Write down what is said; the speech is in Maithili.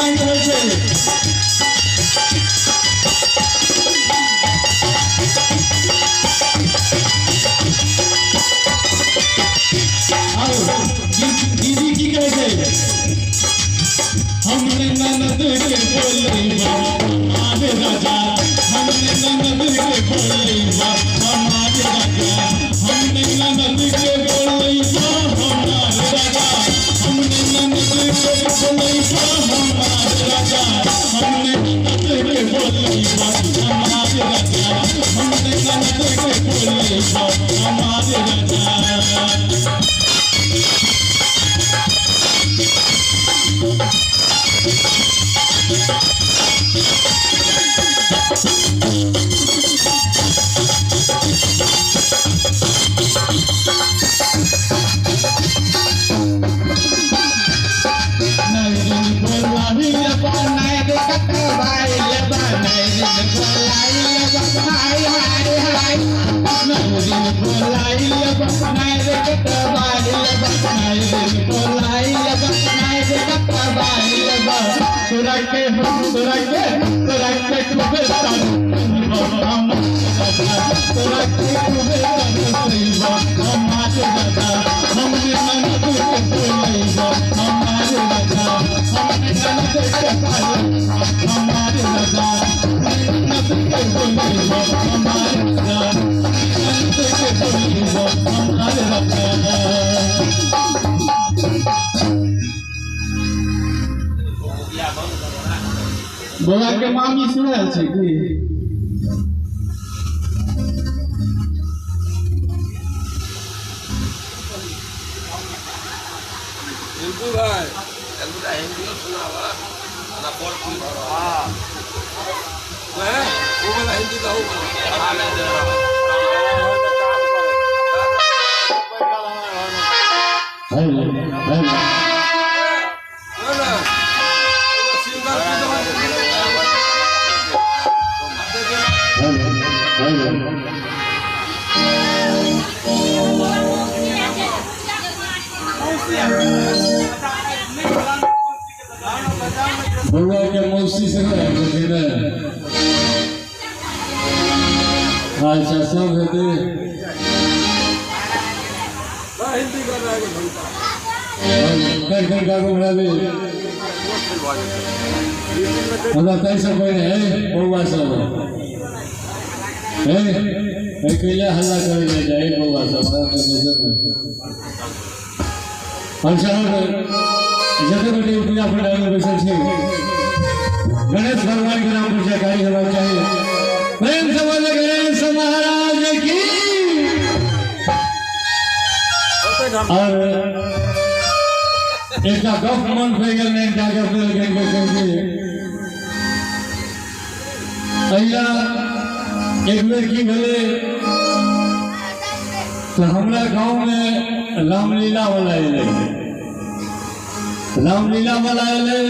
मांगि रहल छै। आओ दीदी की कहै छै? हमने ननद के बोलैबा हमारे राजा, हमने ननद के बोलैबा हमारे राजा, हमने ननद के बोलैबा हमारे राजा, हमने ननद के बोलैबा हमारे राजा, हमने ननद के बोलैबा हमारे राजा, हमने ननद के बोलैबा हमारे राजा। बौआ के मामी सुनल छै की? बिल्कुल भाई, हिंदियो सुनावा ना बोल की भरो। हां मैं वो वाला हिंदी का वो हां मैं दे रहा हूं। Hello hello hello hello. बउआ के मौसी से छथिन ने? अच्छा सब हेतै। कर कर गागो बढ़ाबे हमरा ताहिसँ पहिने हे बौआ सब हे हे कैला हल्ला करै जाइ छै बौआ सब। अच्छा जते गोटे पूजा पंडाल में बैसल छी गणेश भगवान के नाम पर जयकारी होबाक चाही। प्रेम से बोले गणेश महाराज की। और एकटा गप मन पड़ि गेल ने एकटा गप अहिया एक बेर की भेलै तऽ हमरा गाँव में रामलीला वाला एलै, रामलीला वाला एलै